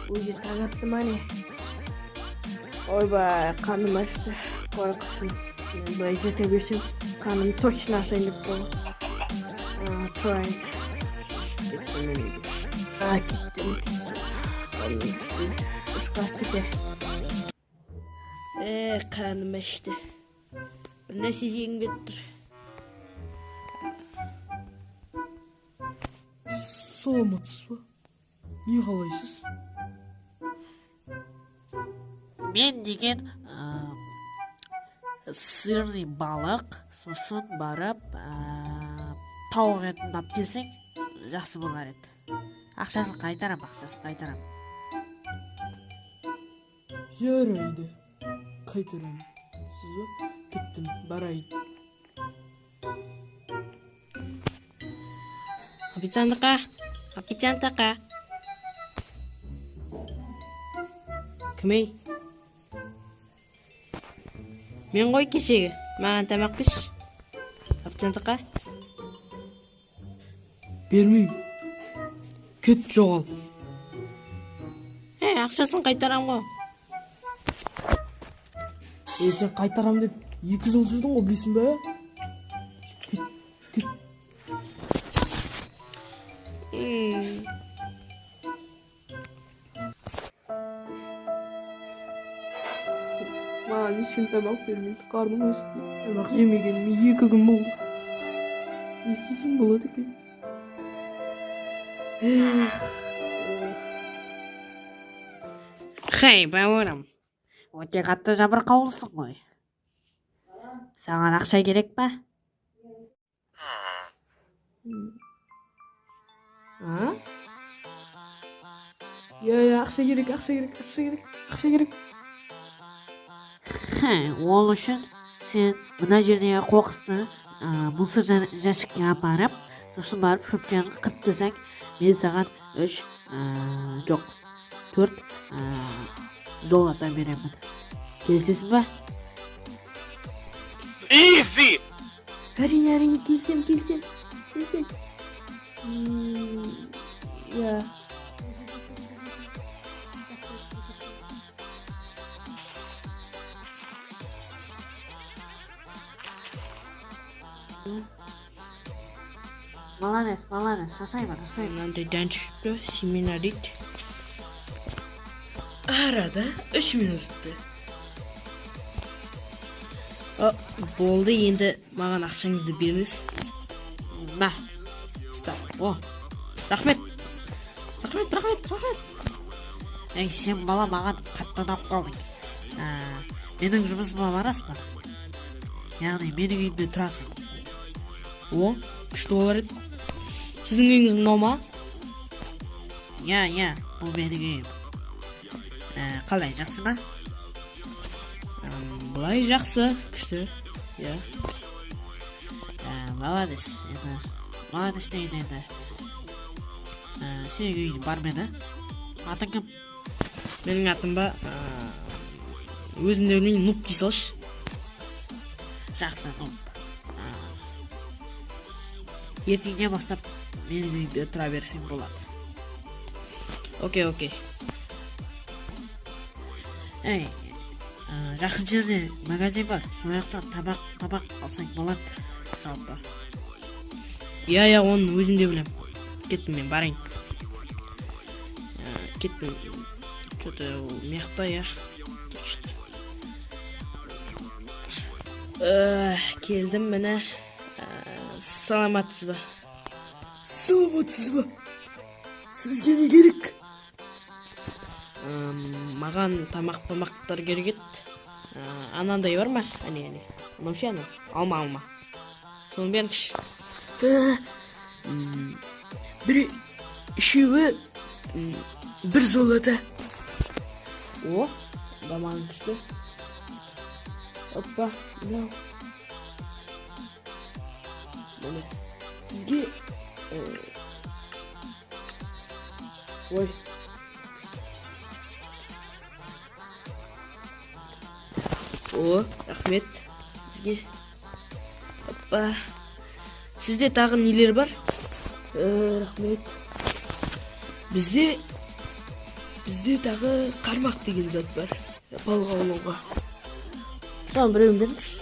Уже таң атты ма, не? Ойбай, қарным ашты. Қой құрсын. Мен былай жете берсем, қарным точно ашайын деп тұр. Тұрайын. Кеттім мен үйге. Кеттім, кеттім. Қарным ашты. Ұшқа кете. Қарным ашты. Бір нәрсе жегім келіп тұр. Саламатсыз ба? Не қалайсыз? Мен деген сырный балық, сосын барып тауық етін алып келсең, жақсы болар еді. Ақшасын қайтарам, ақшасын қайтарам. Жарайды, қайтарамын. Сіз ба? Кеттім, барайын. Официант ақа, официант ақа. Кім, ей? Мен ғой кешегі. Маған тамақ берші. Официант ақа. Бермеймін. Кет, жоғал. Е, ақшасын қайтарам ғой. Е, сен қайтарам деп 2 жыл жүрдің ғой, білесің бе? Кет, кет. Маған ешкім тамақ бермейді, қарным ашты. Тамақ жемегеніме 2 күн болды. Не істесем болады екен? Эх. Хей, бауырым, өте қатты жабырқаулысың ғой. Саған ақша керек па? А? Иә, иә, ақша керек, ақша керек, ақша керек, ақша керек. Хей, ол үшін сен мына жердегі қоқысты мусор жәшікке апарып, сосын барып шөптерін қырып тастасаң, мен саған үш, жоқ, төрт золото беремін. Келісесің ба? Easy! Әрине, әрине, келісемін, келісемін, келісемін. Иә. Молодец, молодец, жасай бер, жасай бер. Мынандай дән түсіпті, семена дейді. Арада 3 минут өтті. Болды, енді маған ақшаңызды беріңіз. Мә. Ұста. О, рахмет, рахмет, рахмет, рахмет. Ей, сен, бала, маған қатты ұнап қалдың. Менің жұмысыма барасың ба? Яғни менің үйімде тұрасың. О, күшті болар еді. Сіздің үйіңіз мынау ма? Иә, иә, бұл менің үйім. Қалай, жақсы ма? Былай жақсы, күшті, иә. Молодец, енді молодец деген енді. Сенің үйің бар ма еді? Атың кім? Менің атым ба? Өзім де білмеймін, Нуб дей салшы. Жақсы, Нуб. Ертеңнен бастап менің үйімде тұра берсең болады. Окей, окей. Ей, жақын жерде магазин бар, сол жақтан тамақ алсаң болады жалпы. Иә, иә, оны өзім де білемін. Кеттім, мен барайын. Кеттім. Че-то ол мияқта, иә, точно. Келдім міне. Саламатсыз ба? Саламатсыз ба? Сізге не керек? Маған тамақ памақтар керек еді. Анандай бар ма? Әне, әне, мынау ше, анау алма, алма, соны беріңізші. Бір үшеуі бір золото. О, да, маған күшті. Опа, мынау, міне. Сізге Ой. О, рахмет сізге. Опа. Сізде тағы нелер бар? Рахмет. Бізде тағы қармақ деген зат бар. Балық аулауға. Соның біреуін беріңізші.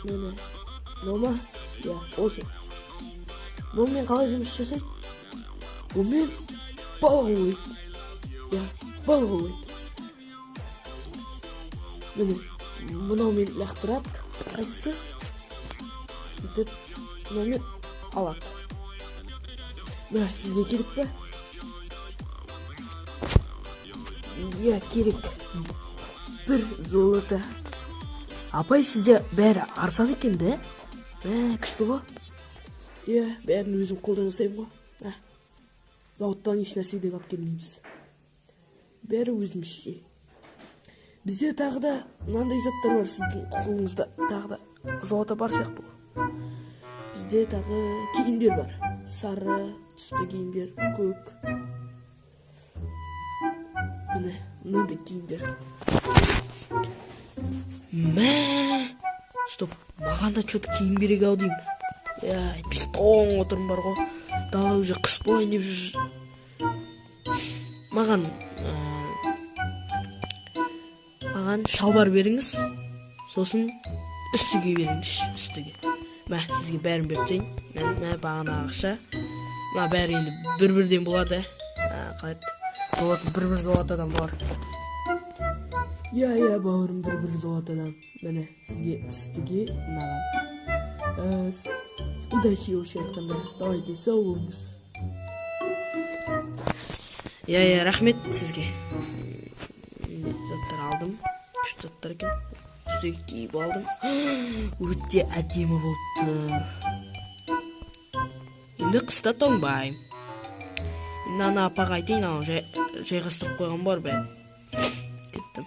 Міне. Мынау ма? Иә, осы. Бұнымен қалай жұмыс жасайды? Бұнымен балық аулайды. Иә, балық аулайды. Міне, мынаумен лақтырады. Қайсысы? Бүйтіп, мынаумен алады. Мә, сізге керек пе? Иә, керек. Бір золото. Апай, сізде бәрі арзан екен де? Мә, күшті ғой. Иә, бәрін өзім қолдан жасаймын ғой. Мә, зауыттан еш нәрсе де алып келмейміз. Бәрі өзімізше. Бізде тағы да мынандай заттар бар, сіздің қолыңызда тағы да золото бар сияқты ғой. Бізде тағы киімдер бар. Сары түсті киімдер, көк. Міне, мынандай киімдер. Мә, стоп, маған да что-то киім керек ау деймін. Иә, әйтпесе тоңып отырмын бар ғой. Дала уже қыс болайын деп жүр. Маған шалбар беріңіз, сосын үстіге беріңізші, үстіге. Мә, сізге бәрін беріп тастайын. Мә, мә, бағанағы ақша. Мына бәрі енді бір-бірден болады, ә. Ә, қалай еді? Золото, бір-бір золотодан бар. Иә, иә, бауырым, бір-бір золотодан. Міне, сізге үстіге, мынаған. Удачи, вообще айтқанда. Давайте, сау болыңыз. Иә, иә, рахмет сізге. Заттар алдым. Күшті заттар екен. Үстіге киіп алдым. Өте әдемі болып тұр. Енді қыста тоңбаймын. Енді ана апаға айтайын, анау жайғастырып қойған бар бәрін. Кеттім.